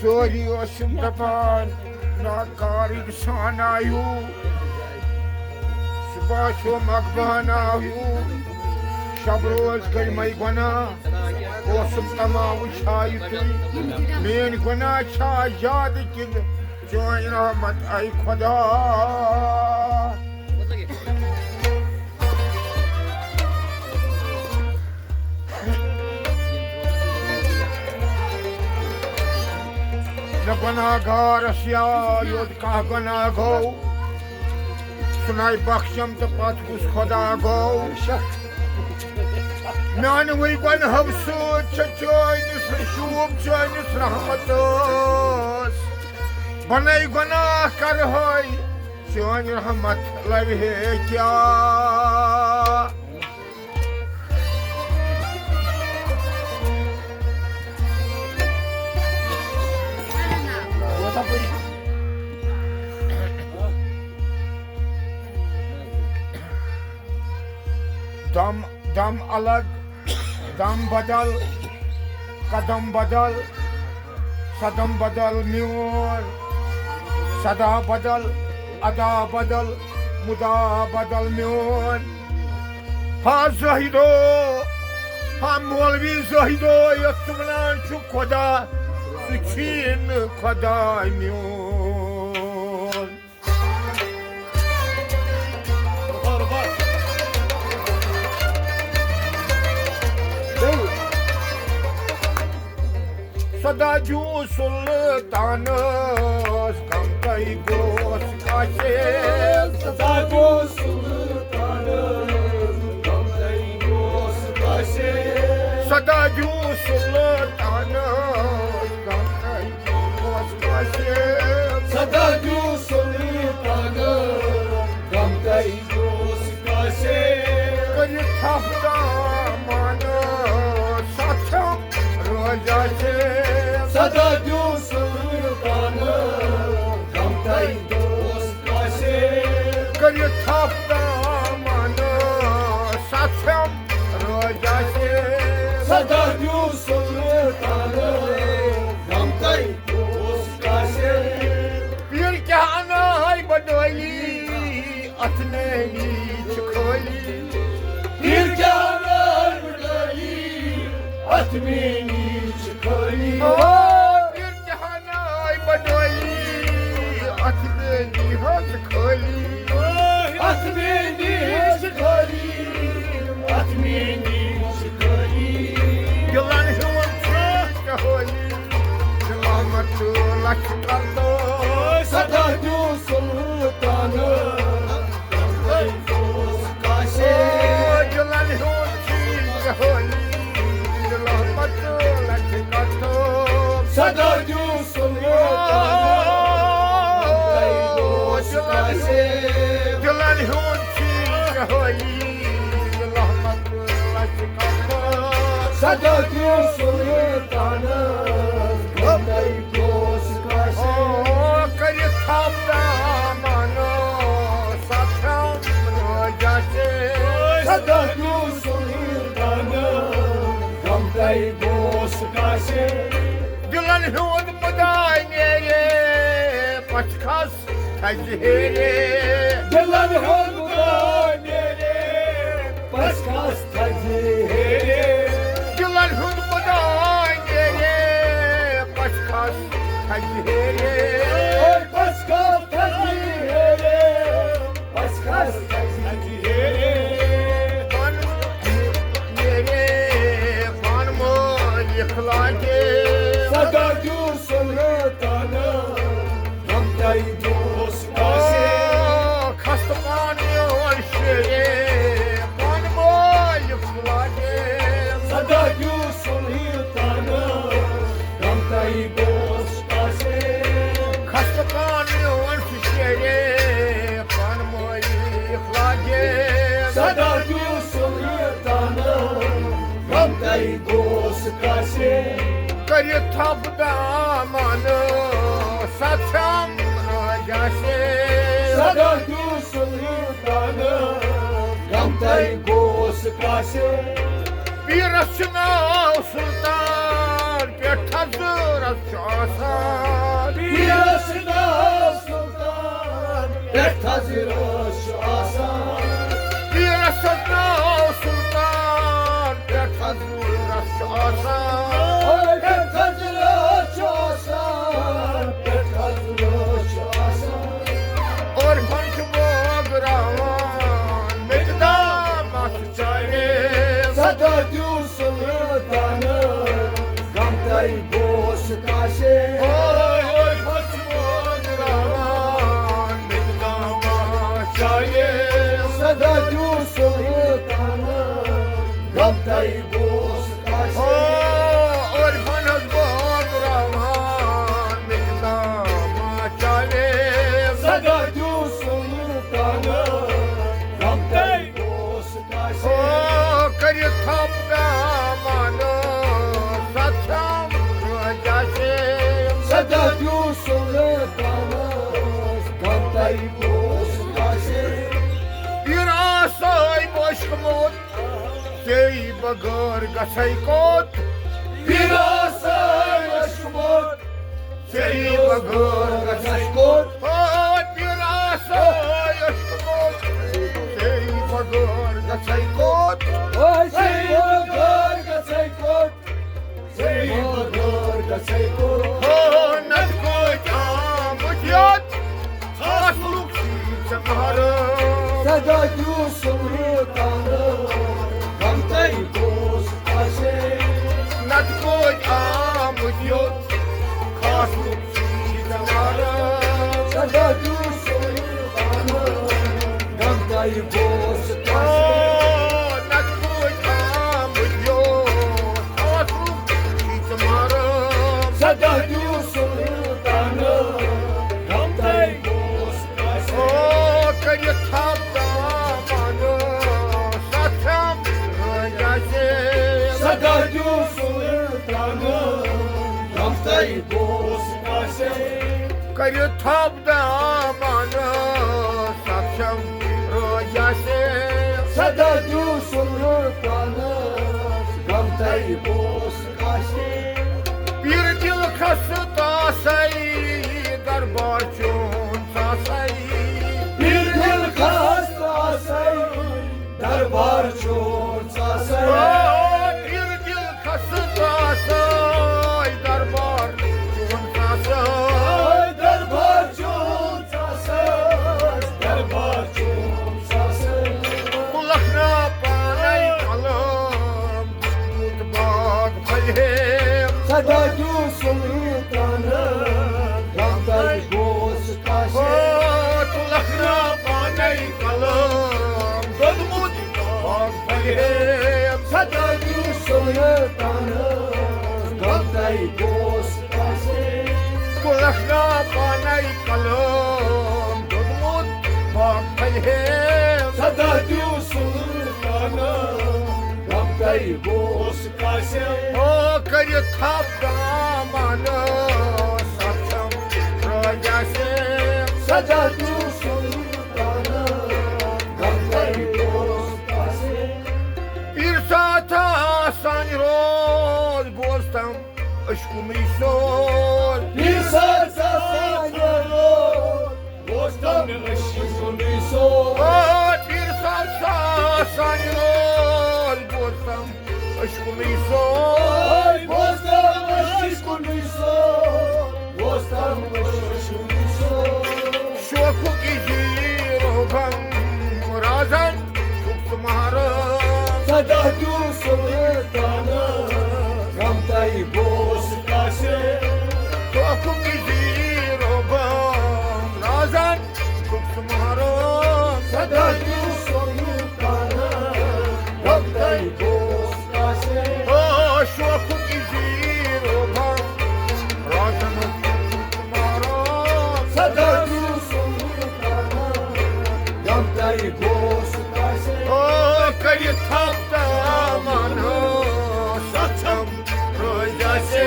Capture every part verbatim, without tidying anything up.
سٲری ٲسِم دَپان، ناکار اِنسان آیوٗ، سُہ باسیو مغبان آیوٗ، شب روز کٔرۍ مَے گۄناہ، اوسُم تَمام وٕچھان یُتُے، میٲنۍ گۄناہ چھا زیادٕ کِنہٕ چٲنۍ رحمت اے خۄدا؟ نہ گۄناہ گارس یا یوت کانٛہہ گۄناہ گوٚو، سُہ نَے بخشم تہٕ پتہٕ کُس خۄدا گوٚو؟ میانوٕے گۄنہو سۭتۍ چھےٚ چٲنِس شوٗب چٲنِس رحمتس۔ بنَے گۄناہ کرہے، چٲنۍ رحمت لَوِ ہے کیٛاہ؟ دم، دم الگ، دم بدل، قدم بدل، صدم بدل میون، صدا بدل، ادا بدل، مدا بدل میون۔ ہا زاہدو، ہا مولوی زاہدو، یتھ ژٕ ونان چھُکھ خۄدا، سُہ چھی نہٕ خۄدا میون۔ سدا دیو سلطانس، غمتَے گوس کاسے۔ سدا دیو سلطانس، غمتَے گوس کاسے۔ سدا دیو سلطانس، غمتَے سدا دیو سلطان غمتَے گوس کاسے۔ کٔرِتھ تھپھ دامن ساتھم روزاسے۔ سدا دیو سلطان غمتَے گوس کاسے۔ کٔرِتھ تھپھ دامن ساتھم روزاسے۔ سدا دیو سلطان غمتَے گوس کاسے۔ پیر کیٛاہ اَنہٕ ہاے بڈٲلی، اَتھ میلی چھِ خٲلی۔ پیر کیٛاہ اَنہٕ ہاے بڈٲلی، اَتھ میلی چھِ خٲلی۔ او، پیر کیٛاہ اَنہٕ ہاے بڈٲلی، اَتھ میلی حظ خٲلی۔ اَتھ میلی حظ خٲلی، اَتھ میلی چھِ خٲلی۔ دِلن ہُنٛد چھُ کہٲلی، دِلہٕ مَتہٕ لَچھِ کَرتو۔ سدا دیو سلطان غمتَے گوس کاسے۔ دِلن ہُنٛد چھُ کہٲلی، دِلہٕ مَتہٕ لَچھِ کَرتو۔ سدا دیو سلطان غمتَے گوس کاسے۔ دِلن ہُنٛد چھُ کہٲلی، دِلہٕ مَتہٕ لَچھِ کَرتو۔ سدا دیو سلطان غمتَے گوس کاسے۔ او، کٔرِتھ تھپھ دامن ساتھم روزاسے۔ سدا دیو سلطان غمتَے گوس کاسے۔ دِلن ہُنٛد مُدا نیرے پَژھ کھَس تھزِ ہیرے۔ دِلن ہُنٛد مُدا نیرے پَژھ کھَس تھزِ ہیرے۔ دِلن ہُنٛد مُدا نیرے پَژھ کھَس تھزِ ہیرے۔ اے پَژھ کھَس تھزِ ہیرے، پَژھ کھَس تھزِ ہیرے۔ پان نیرے، پان مٲلِک لاگے۔ سدا دیو سلطان غمتَے گوس کاسے۔ او، کھست پان میون شیرے، پان مٲلِک لاگے۔ سدا دیو سلطان غمتَے گوس کاسے۔ کھست پان میون شیرے، پان مٲلِک لاگے۔ سدا دیو سلطان غمتَے گوس کاسے۔ کٔرِتھ تھپھ دامن ساتھم روزاسے۔ سدا دیو سلطان غمتَے گوس کاسے۔ پیٖرس چھُ ناو سُلطان، پٮ۪ٹھ حضرت چھُ آسان۔ پیٖرس چھُ ناو سُلطان، پٮ۪ٹھ حضرت چھُ آسان۔ پیٖرس چھُ ناو سُلطان، پٮ۪ٹھ حضرت چھُ آسان۔ اوے پٮ۪ٹھ حضرت چھُ آسان، پٮ۪ٹھ حضرت چھُ آسان۔ عرفن چھُ بٲگراوان، مقدامس چاوے۔ صدا دیو سلطان، غم تئی بوس کاسے۔ اوے عرفن چھُ بٲگراوان، مقدامس چاوے۔ صدا دیو سلطان، غم تئی بوس او، عرفن حض بٲگراوان، مقدامس چاوے۔ صدا دیو سلطان، غم تئی بوس کاسے۔ او، کٔرِتھ تھپھ دامن، ستھم رٲجاسے۔ صدا دیو سلطان، غم تئی بوس کاسے۔ پیٖر آسے بوشکمُت، ژے بغٲر گژھے کوٚت؟ پیٖر آسے بوشکمُت، ژے بغٲر گژھے کوٚت؟ او پیٖر آسے بوشکمُت، ژے بغٲر گژھے کوٚت؟ او ژے بغٲر گژھے کوٚت؟ ژے بغٲر گژھے کوٚت؟ او نتہٕ کٲتۍ آمٕتۍ یوت، خاص لُکھ چھی ژےٚ محرم۔ صدا دیو سلطان، غم تئی بوس کاسے۔ نتہٕ کٲتۍ آمٕتۍ یوت، خاص لُکھ چھی ژےٚ محرم۔ صدا دیو سلطان، غم تئی بوس کاسے۔ او نتہٕ کٲتۍ آمٕتۍ یوت، خاص لُکھ چھی ژےٚ محرم۔ صدا دیو سلطان، غم تئی بوس کاسے۔ او کٔرِتھ تھپھ دامن، ستھم رٲجاسے۔ صدا دیو سلطان، غم تئی بوس کاسے۔ کٔرِتھ تھپھ دامن، ستھم رٲجاسے۔ صدا دیو سلطان، غم تئی بوس کاسے۔ پیٖر دِل خستہٕ آسے، دربار چون ژاسے۔ پیٖر دِل خستہٕ آسے، دربار چون ژاسے۔ او پیٖر دِل خستہٕ آسے، دربار چون ژاسے۔ دربار چون ژاسے، دربار چون ژاسے۔ کُلکھ نا پانے قلم، دیُتمُت باغ پھلہِ۔ صدا دیو سلطان، غم تئی بوس کاسے۔ او تُلکھ نا پانے قلم، دیُتمُت باغ پھلہِ۔ صدا دیو سلطان، غم تئی بوس کاسے۔ تُلکھ نا پانے قلم، دیُتمُت باغ پھلہِ۔ صدا دیو سلطان، غم تئی بوس کاسے۔ او کٔرِتھ تھپھ دامن، ستھم رٲجاسے۔ صدا دیو سلطان، غم تئی بوس کاسے۔ پیٖر ساتھ آسان روز، بوزتم عشقُنٕے سوز۔ پیٖر ساتھ آسان روز، بوزتم عشقُنٕے سوز۔ او پیٖر ساتھ آسان روز، بوزتم عشقُنٕے سوز۔ بوزتم عشقُنٕے سوز، بوزتم عشقُنٕے سوز۔ شوقُک یہِ زیٖرو غم رازن چھُکھ ژٕ محرم۔ صدا دیو سلطان، غم تئی بوس کاسے۔ شوقُک یہِ زیٖرو غم رازن چھُکھ ژٕ محرم۔ صدا دیو سلطان، غم تئی بوس کاسے۔ او شوقُک یہِ زیٖرو غم رازن چھُکھ ژٕ محرم۔ صدا دیو سلطان، غم تئی بوس کاسے۔ او کٔرِتھ تھپھ دامن، ستھم رٲجاسے۔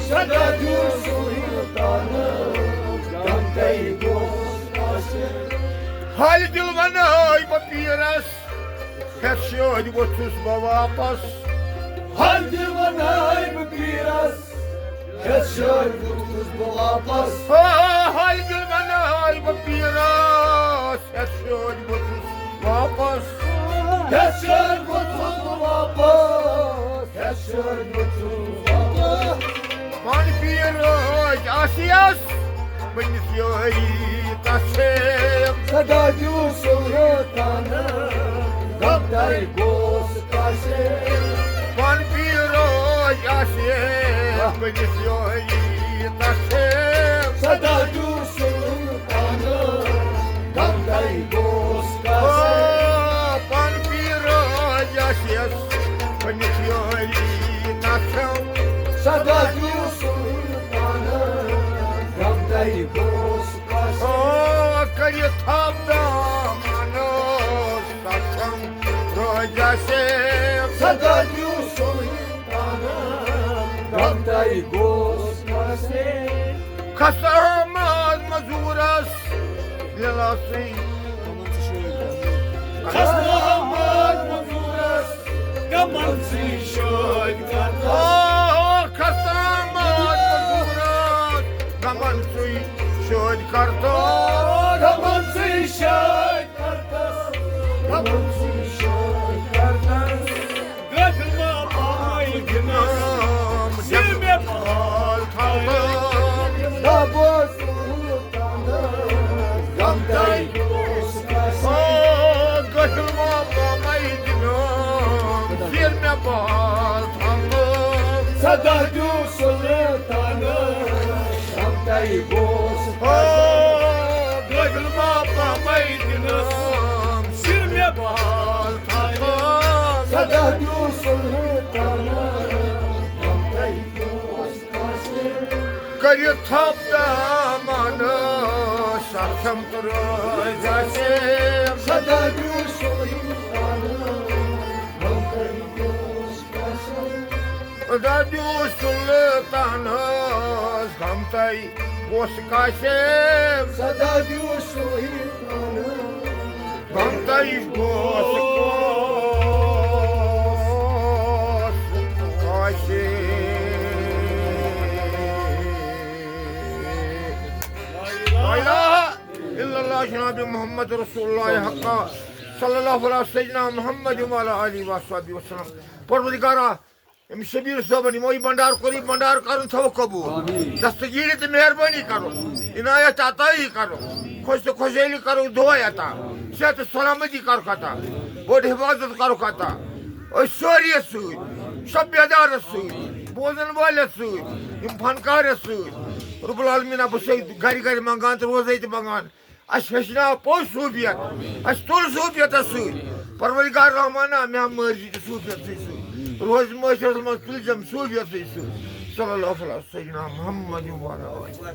صدا دیو سلطان، غم تئی بوس کاسے۔ حالہِ دِل ونہٕ ہٲے بہٕ پیٖرس، ہٮ۪تھ شٲدۍ ووٚتھُس بہٕ واپس۔ ہر دِل وَناے بہٕ پیٖرَس، ہٮ۪تھ شٲدۍ ووٚتھُس بہٕ واپَس۔ آ، ہر دِل وَناے بہٕ پیٖرَس، ہٮ۪تھ شٲدۍ ووٚتھُس واپَس۔ ہٮ۪تھ شٲدۍ ووٚتھُس بہٕ واپَس، ہٮ۪تھ شٲدۍ ووٚتھُس واپَس۔ پن پیٖر رٲج آسیس، بٔنِتھ یٲری تسیم۔ صدا دیو سلطانس، غم دے غوث قاسم۔ پن پیٖر رٲج آسیس، بٔنِتھ یٲری تسیم۔ صدا دیو سلطانس، غم دے غوث قاسم۔ آ، پن پیٖر رٲج آسیس، بٔنِتھ یٲری تسیم۔ صدا دیو سلطانس، غم دے غوث قاسم۔ آ، کٔرِتھ تھپھ دامنس، سَتھَم رٲجا سے۔ صدا دیو سلطانس، غم دے غوث قاسم۔ خستہ آمد مزورس، لیلا سی۔ خستہ آمد مزورس، غمن سۭتۍ شٲدۍ کرتس۔ آ، خستہ آمد مزورس، غمن سۭتۍ شٲدۍ کرتس۔ غمن سۭتۍ شٲدۍ کرتس۔ غمن سۭتۍ شٲدۍ کرتس۔ غٲفِل ما پامے دِنس، سِر مےٚ بال تھاونس۔ دبوس غم دے غوث قاسم۔ آ، غٲفِل ما پامے دِنس، سِر مےٚ بال تھاونس۔ صدا دیو سلطانس، غم دے غوث قاسم۔ آ، غٲفِل ما پامے دِنس، سِر مےٚ بال تھاونس۔ صدا دیو سلطانس، غم دے غوث قاسم۔ کٔرِتھ تھپھ دامن، سرسم تہٕ رٲضۍ آسیم۔ صدا دیو سلطانس، غم دے غوث قاسم۔ صدا دیو سلطانس، غم دے غوث قاسم۔ صدا دیو سلطانس، غم دے غوث قاسم۔ لا الہ الا اللہ جناب محمد رسول اللہ حق صلی اللہ علیہ سیدنا محمد وعلی آلہ وصحبہ وسلم۔ پروردگارا، أمۍ شبیر صٲبن یِمو یہِ بنڈار کوٚر، یہِ بنڈار کرُن تھاوو قبول۔ آمین۔ دستگیری تہٕ مہربٲنی کرو، عنایت عطایی کرو، خۄش تہٕ خۄشحٲلی کرو دُعاے عطا، صحت تہٕ سلامتی کرُکھ عطا، بٔڑ حفاظت کرُکھ عطا۔ أسۍ سٲری سۭتۍ، سب بیدارس سۭتۍ، بوزن والٮ۪س سۭتۍ، یِم فنکارس سۭتۍ۔ رب العالمین، بہٕ چھُسے گرِ گرِ منگان تہٕ روزے تہِ منگان۔ اَسہِ ہیٚچھناو پوٚز صوٗفیت، اَسہِ تُل صوٗفیتَس سۭتۍ۔ پروردگار رحمانہ، مےٚ مٲرزِ تہِ صوٗفیتسٕے سۭتۍ۔ روزِ معاشرس منٛز تُلزٮ۪م صوٗفیتسٕے سۭتۍ۔ صلی اللہ علیہ سیدنا محمد وعلی آلہ۔